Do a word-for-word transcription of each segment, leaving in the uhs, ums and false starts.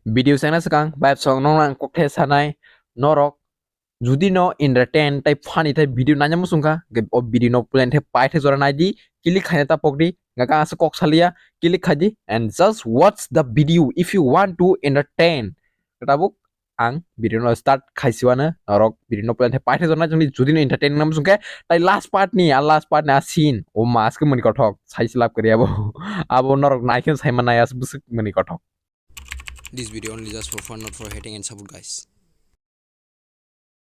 Video chengna swkang vibe song no ang kok the sanai norok judi no entertain tai funny tai video nanya musungkha, o video no plan the pai the jora nai di, click khaina ta pok di, ga ka asa kok salia, click khai di and just watch the video if you want to entertain. Tabuk ang video no start khaisiwano norok video no plan the pai the jora nai judi no entertain nam sungkhe tai last part ni a last part ni a scene o mask mani kothok sai slap kariya bo abo norok naikhe sai manai as busuk mani kothok. This video only just for fun, not for hating and support, guys.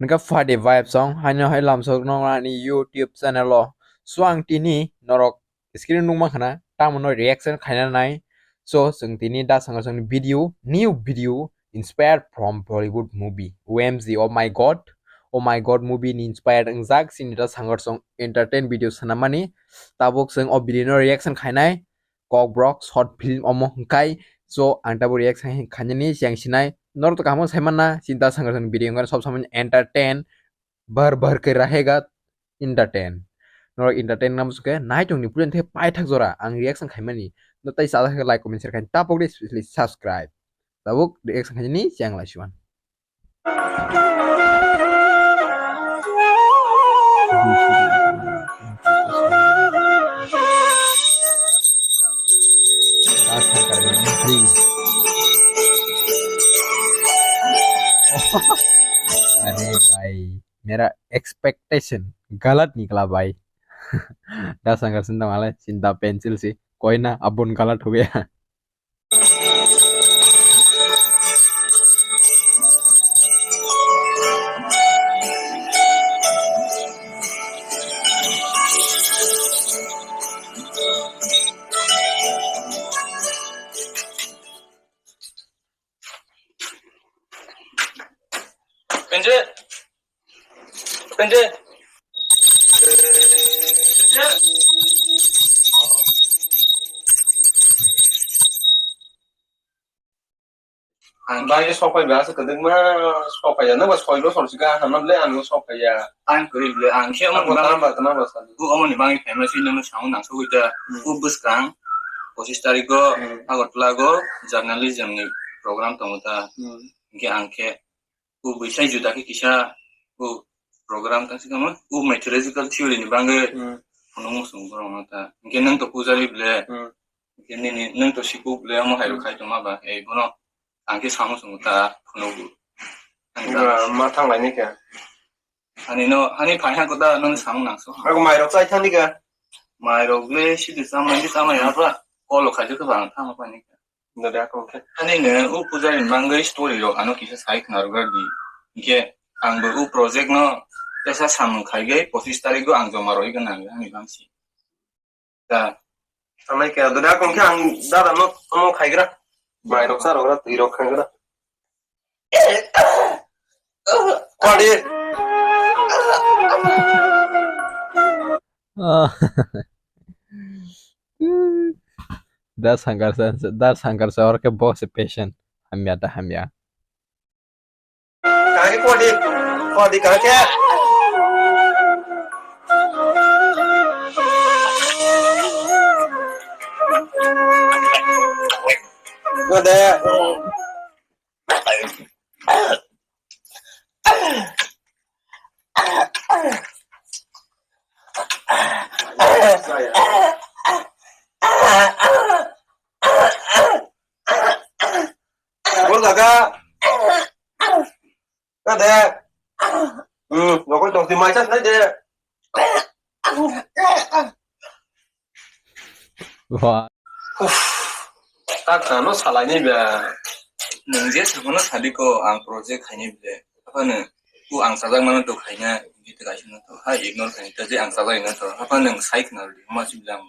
Nungkha Fadi Vibe song, haino hai lamsok nong ani YouTube channel o. So ang tini norok screen nung mankha na, tamo no reaction khaina nai. So chwng tini da sanga songni video, new video inspired from Bollywood movie O M G, Oh My God. Oh My God movie ni inspired wngjak sini da sanga song entertain video sanamani. Tabuk chwng o video no reaction khainai. Kokborok short film omo hwnkhe. So ang tabuk reaction khainani cheng sinai norok to kaham sai manna, chinta sangha sangha video wngkha sob samani entertain, bhar bhar ke rahega entertain. Norok entertain nam suke naitung ni pulen the pai thak jora ang reaction khaimani. No tai sa like comment share khain tapok de, especially subscribe. Tabuk reaction khainani cheng lai siwan. अरे भाई, मेरा एक्सपेक्टेशन गलत निकला भाई. Da sangkar sindang ale cinta pensil sih. कोई ना, अब उनका गलत हो गया. Penje. Penje. Ang bai sok phai ba, aswk kwdwkma sok phai ya. Nokbar soi bosor si ga, hamya le ang sok phai ya. Ang kwrwi le, ang khe omo ni bagwi, tama ba, tama ba sadi. Bu omo ni bagwi phaima swi nang sound nang sogwi da. Hmm. Bu bwskang pochis tarikh o, hmm, Agartala o journalism ni program tongo ta. Hmm. Hingke ang khe, bu bwsai juda khe kisa, bu program ta si kamo, bu meteorological theory ni bagwi, hmm, phunukmung song borok no ta. Hingke nang to pujari ble, hmm. Hingke nini, nang to sikuk ble, omo hai rok khai tongma ba, ei bono ang khe samo song ta phunugo. Ang ta ma thang lai ni khe. Ani no, ani phai ha kota nang samung nang so. Ako mai rok chai thani ka? Mai rok le sidi samung di samung ya pa. Kolo khai jok ba ang thang pa ni ka. No da ko khe. Ani ne u puja ni mangai story rok ano kisa sai khna rok di. Ke ang bo u project no tesa samung khai ge pochis tarikh go ang joma roi ga nang ani bang si. Da. Amai khe, dada kong khe ang dada no, omo khaigra. Mai rok sa rok ra, twi rok khaigra. Kwadi. Ah. Da sangkar sa, da sangkar sa or ke boss patient. Hamya da hamya. Kaki kodi, kodi kaki. Kode. Bol kaka. Ka de. Hmm, nokol tong si mai chas nai de. Wah. Uff. Tak no salai ni ba. Nang je sa no sadi ko ang project khai ni be. Apa ne? Ku ang sajak mano to khai na. Gitu kai no to. Ha ignore khai ta je ang sajak no to. Apa nang sai khna ri ma si bilang.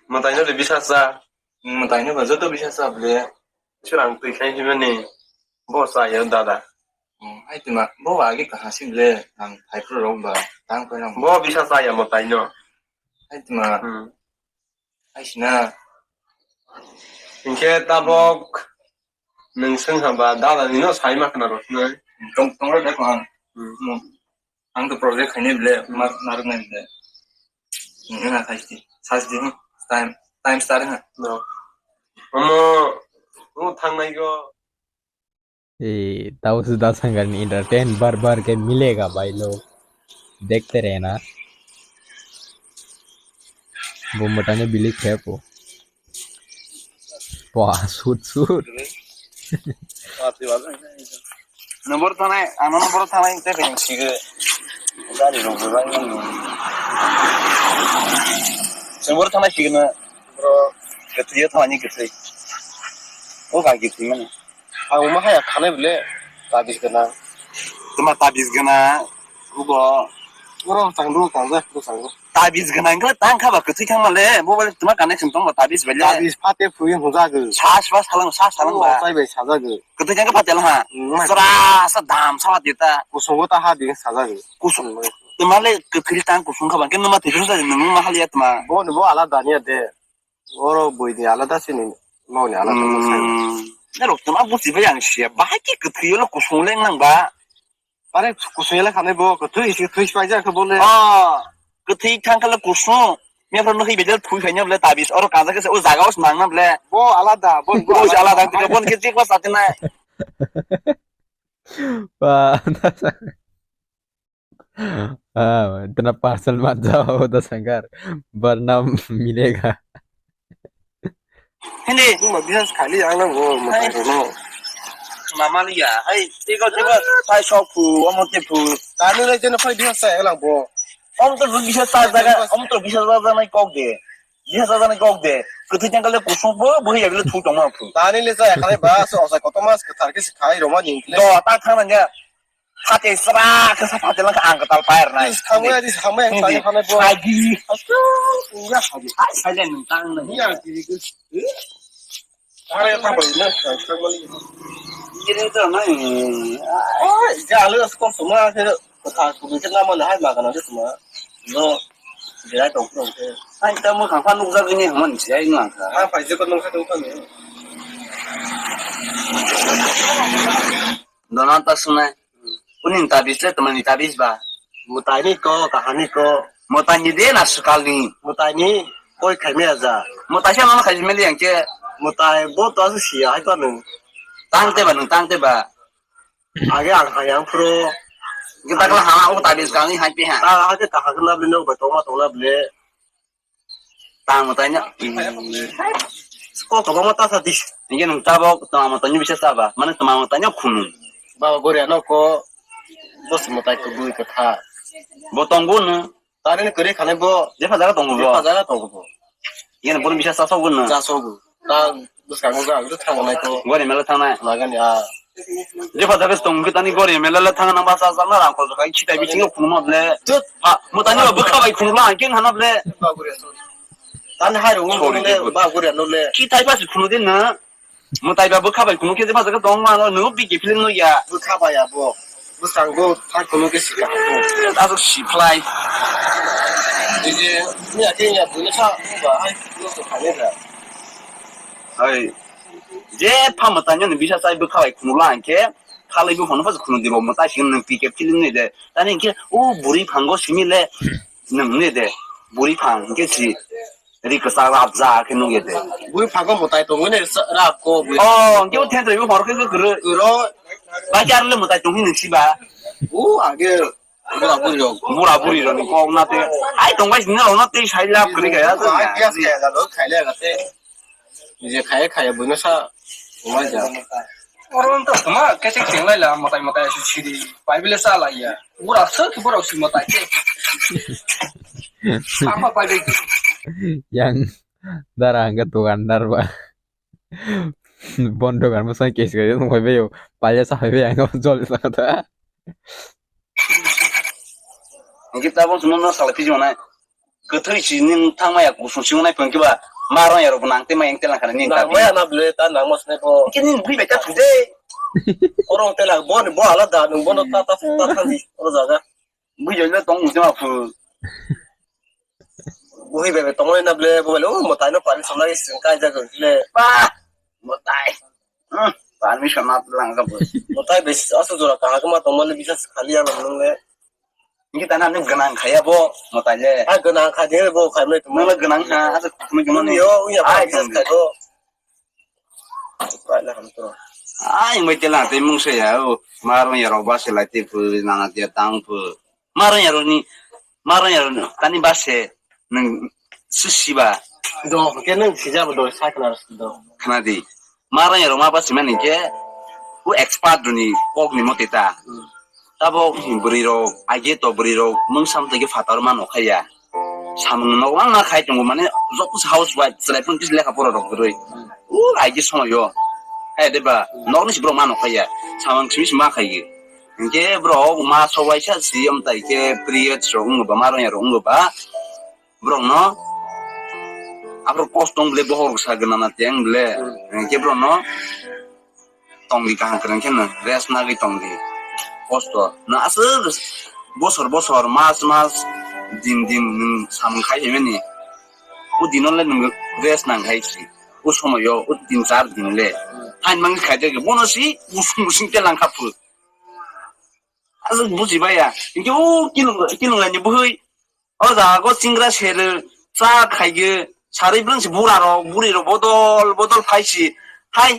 Mwtaino de bisa cha. Mwtaino ba joto bisa cha ble. Chwrang twi khai himani. Bo cha ya dada. Hmm, hai tuma bo ba agi kaha si ble ang phai pro rok ba tang koi rang. Bo bisa cha ya mwtaino. Hai tuma. Hmm. Hai sina. Hinkhe tabok nwng swng ha ba dada nino sai ma khna rw sina. Tong tong rw de ko ang. Hmm. Hmm. Ang to project khainai ble, hmm, ma, narwknai ble. Nini na khai si, sa si di, hmm, time. Time start ha. No. Omo, omo thangnai go. ए, ताऊ सुधा संगर ने entertain बार बार के मिलेगा भाई लोग, देखते रहना। वो मटाने बिली खेपो। Wah, sut sut. Number tanai, ano number tanai te beng sige. Gari rong bai nang. Number tanai sige na. Bro, ketui ya tanai ketui. O ga ketui mana? Ang ma haya khanai bole. Tabis gana. Tuma tabis gana. Ubo. Oro tangdu tangja, oro tangdu. Tabis gana, engkhe tang kha ba kwthwi thang male, mobile tuma connection tong ba tabis bai le. Tabis phate phui hwnjago. Sa sa salang, sa salang ba. Sai bai sajago. Kwthwi thang kha phate ha. Sra sa dam sa dita. Kusungo ta ha din sajago. Kusung. Tuma le kwthwi tang kusung kha ba, khe numa thwi sa nung ma haliya tuma. Bo ni bo ala daniya de. Oro bui ni alada sini, mau ni alada. Hmm. Narok tuma busi bai ang siya. Bahai ki kwthwi lo kusung leng nang ba. Are kusung ele khanai bo, kwthwi isi kwthwi sipai jak khe bo le. Oh, kwthwi thang khala kusung. Mepra no hi bedel thui khaina bole tabis. Oro kaja khe o jaga os nang na bole. Bo alada, bo, bo alada, bo khe tik ba satina. Ba, ah, इतना पार्सल मत जाओ, उधर शंकर, वरना मिलेगा। Hindi. Nung ma bihas khali ang nang bo, ma hai. Tang no. Mama liya, hai, tigo, tigo, tai sok phu, omo te phu. Tani lai jeno phai bihas sa elang bo. Om to bihas sa jaga, om to bihas sa jaga nai kok de. Bihas sa jaga nai kok de. Kwthwi jang kale kusung bo, bo ya bile thu tong ma phu. Tani le sa ekhane ba, so sa koto mas kwthar khe si khai roma ni. Do, ta thang nang ya. Phate sra khe sa phate lang ang kwtal pair nai. Is, thamwi, is, thamwi, ang thamwi, thamwi, bo. Sagi. Asu, ungga sagi. Hai, hai, nung tang nai. Iya, giri, giri. Are, thamwi, na, thamwi. Giri to nai. Oh, ja, alu, as, kom, suma, khe, kotha, kubi, khe, nama, na, hai, ma, kana, khe, suma. No, jirai, tong, tong, khe. Hai, ta, mo, khang, pha, nukjak, ini, hamon, jirai, nang, kha. Ha, paijak, nung, kha, tong, tong, khe. Donata swngnai. Kuni ni tabis le, tuma ni tabis ba? Mwtai ni ko, kaham ni ko. Mwtai ni de na swkal ni? Mwtai ni koi khai maya ja. Mwtai se ma khai meli yang che. Mwtai bo to asu siya hai to nung. Tang te ba nung, tang te ba? Age ang hai yang pro. Kita kala ha o tabis kang ni hai pe ha. Ta ha ke ta ha ke na bino ba to ma to na bile. Tamo taino. Ko ko mo ta sa dis. Nge nung tabok tamo taino bisa saba. Mane tamo taino khunu. Baba gori ano ko. Bos mo tai ko bui ko tha. Bo tong bo no. Tare ni kore khane bo. Jefa jaga tong bo. Jefa jaga tong bo. Nge nung bo bisa sa so bo no. Sa so bo. Ta bwskango ga ang thango nai to. Gori mela thangnai. Nagani a. Jefa jaga tong khe tani gori mela le thang nang ba sa sa na rang ko kai khitai bisingo phunuma ble. Tut. Ha, mo tani ba bwkha bai khunula ang ken hana ble. Ba gori so. Tani hai rung le ba gori no le. Khitai ba si khunu din na. Mo tai ba bwkha bai khunu khe jefa jaga tong ma no no bigi film no ya. Bwkha bai abo. Bwskango thang kuno khe sika. Aswk siphlai. Ei je, miya khe ya buino sa ba hai kuno to phane da. Hai. Je pha mwtai ni bisa sai bwkha bai khunu la hwnkhe, khalai buphang no pha khunu dibo mwtai sing nang P K film ni de. Tani hwnkhe o buri phango simi le nang ni de. Buri phang hwnkhe si. Ri kwchak rap ja khe nukya de. Bui phago mwtai tongwi nai rap ko bui. Oh, hwnkhe o thentwrwi bo hor khe kwrwi. Uro. Ba khe arle mwtai tongwi nung siba. O age bura buri rok. Bura buri rok ni kok na te. Ai tong bai sini rok na te sai lap kwrwi kaya. Ai kaya kaya da lo khaile ga te. Je khaya khaya bui no sa. Wai ja. Oro wng tong tongma, khe se khenglai la, mwtai mwtai se siri, pai bile cha lai ya. Bura se khe borok si mwtai khe. Sama pai bai. Yang dara hwnkhe dukandar ba. Bon dogan bwsai case gari tong pai bai yo. Paila sa pai bai ang jol sa ta. Hwnkhe tabuk chwngno no salai phiji manai. Kwthwi si nwng thangmaya kusung si wngnai phwng khe ba ma rong ya rok bo nang te ma yang telang khana nini dabi. Nangmaya na bwle ta nangma swnai bo. Hwnkhe nini bwrwi bai ta thu de. Oro wng telang bo ni bo alada nwng bono ta ta ta thang di oro jaga. Bwrwi jai tong mung se ma phu. Bwrwi bai bai tongmani na bwle bo bai le o mwtai no pari sonai swng kai jaga le. Ba mwtai. Hmm, permission na lang ka bo. Mwtai bai aswk jora kaham ma tongmani bisa khali ya nang le. Hingke tana nung gwnang khaya bo, mwtai le. Ah, gwnang kha de bo, khai mai tongma. Nung le gwnang ha, asa khumui gwnang ni. Yo, uya, ai, business khai bo. Paila ham to. Ai, mai tela te mung se ya, o. Marong ya rok ba se lai te phu, nana te tang phu. Marong ya rok ni, marong ya rok ni, tani ba se, nung susi ba. Do, ke nung sija bo do, sa kana do. Khana di. Marang ya roma ba simani ke, u expert duni kok ni moti ta. Tabo bwrwi rok, aige to bwrwi rok, mung sam tege fatar ma nokhaya. Samung no wang na khai tongo mane, jok house wife, selai pun kis lekha pora rok bwrwi. U aige somo yo. Hai de ba, nok ni si bro ma nokhaya. Samung simi sima khai. Ke bro, ma so waisa si, am tai ke period so, ung ba marang ya rok, ung ba. Borok no aphuru kosto wng bole bohor sa gana na teng bole. Hmm. Hingke borok no tong di kaham kwrwng khe no rest nagwi tong di. Kosto no aswk bosor bosor mas mas din din nwng samung khai phaimani. O dino le nwng rest nang khai si. O somoyo o tin char din le. Hain mang khai de bono si usung usung te lang kha phu. Aswk buji baya. Hingke o kilung kilung lai ni bwhwi. O jaga o chingra sere cha khaige, sarwi bwrwng se bura rok, buri rok bodol bodol phai si. Hai.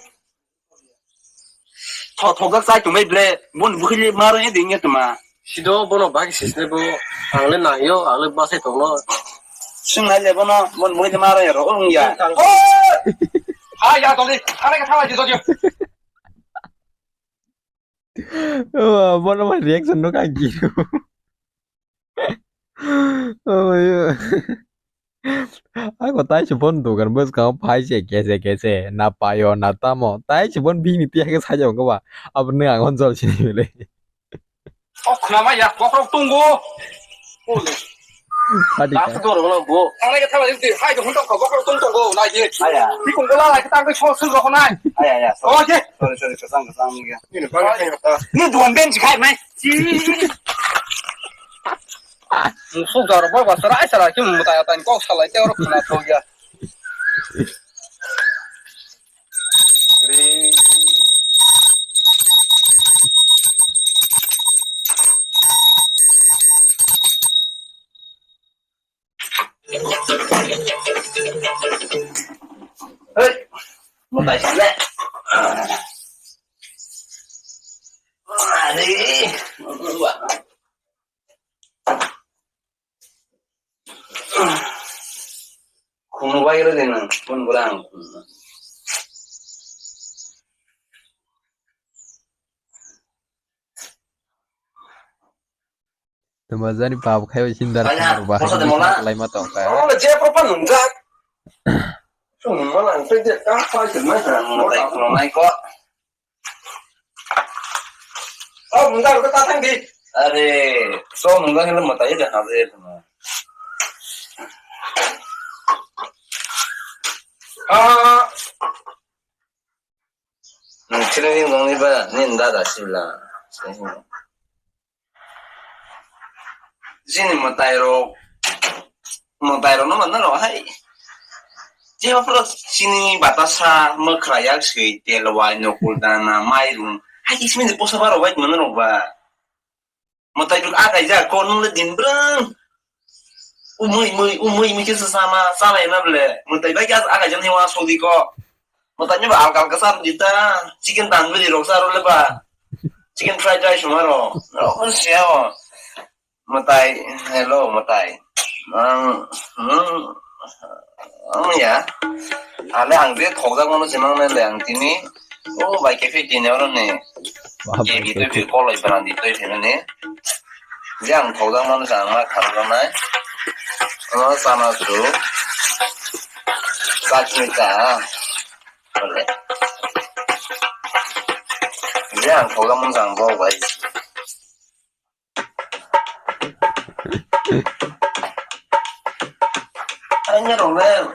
Tho thokjak chai tongbai ble, bon bukhili maro e ding e tuma. Sido bono bagi sisne bo, ang le nang yo, ang le basai tongno. Sung hai le bono, bon bukhili maro e ro, ung ya. Oi! Hai ya toli, ane ka thawa ji toli. Oh, bono mai reaction no kang giro. Oh, yo. Ako tai se bon dugan bwskang phai se kese kese na payo na tamo. Tai se bon bini tiya ke saja ko ba. Abo nang ang jol sini bele. O khna ma ya kokrok tungo. Oi. Pati ka. Asa doro no bo. Ang lai ka thala di, hai do huntok ko bokol tung tung go, nai di. Aya. Di kong gola lai ka tang ko so su go nai. Aya, aya. Oh, je. Sorry, sorry, kasam, kasam ni ga. Ni ba ka ta. Ni duan ben ji khai mai. Ji. Musu doro bo ba sara ai sara ki mu ta ta ko sala te ro khna to ya. Ring. Hei, mo tai sile. Ari. Khunu bai rw de nang, phone bwrang. Tuma jani bab khai bai sindar khumar ba. Posa de mola. Lai ma tong ka. Oh, je proper nungjak. Sung mola ang tei je ka phai se mai. Mola tai khulonai ko. Oh, munda ko ta thang di. Are, so munda ni mo tai de ha de. Ah. Nung chini ni nong ni ba ni dada sibla. Jini mwtai rok, mwtai rok no manna rok hai. Jeba phoro chini batasa, mwkhra yak swi, telwai, nokul dana, mairung. Hai kisimi ni posa baro bai manna rok ba. Mwtai duk akai ja ko nung le din brang. Umui mui, umui mui kisa sama, sama ena ble. Mwtai bai kisa akai jani wa sodi ko. Mwtai ni ba alka alka sar di ta. Chicken tandoori rok sar le ba. Chicken fried rice ma ro. Ro ko sia o. Mwtai, hello, mwtai. Ang, hmm, ang ya. Ale ang je thokjak mano se mang le ang tini. O bai khe tini oro ni. Wah, ke bai bi khe tu bi koloi brandi tu sini ni. Je ang thokjak mano se ang ma kharok nai. Ano sana su. Chutney ta. Ole. Je ang thokjak mano se ang bo bai. Anya role.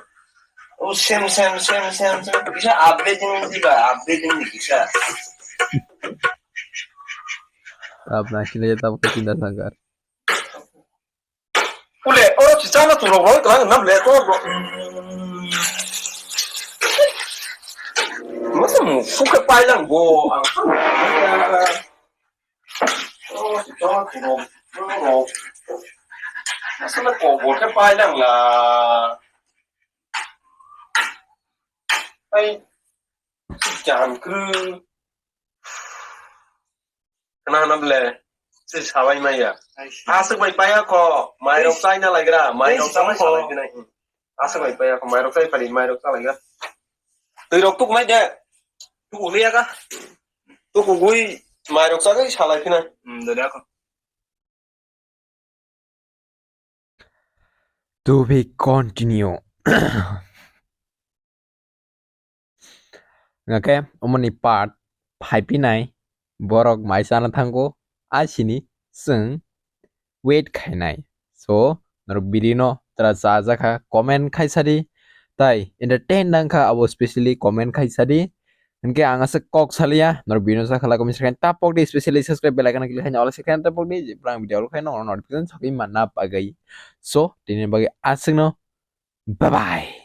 O same, same, same, same, same. Kisa updating di ba, updating di kisa. Tab na kile tab ko tinda sangar. Ule, oro chichana tu rok roi tlang nam le ko. Masa mu fuka pailang bo. Aswk kok bo khe painang la. Ai, jam kru. Khna hana ble, se sabai maya. Aswk bai paya ko, mairok chaina lagra, mairok chabai sabai dinai. Aswk bai paya ko, mairok chai pari, mairok chalaigra. Twi rok tuk mai de. Tuk liya ka. Tuk gui, mairok chagai salai khna. Hmm, dole ako. To be continue. Hingke omoni part phai pinai borok mai chana thango asini chwng wait khainai. So norok video no tra chajakha comment khaisadi tai entertain nangkha abo specially comment khaisadi. Hingke ang aswk kok salia, norok video no sakhala comment section tapok di, specially subscribe bell icon click khaina all section tapok di, jephru video khaina notification sogwi manna bagwi. So tini bagwi aswkno, bye bye.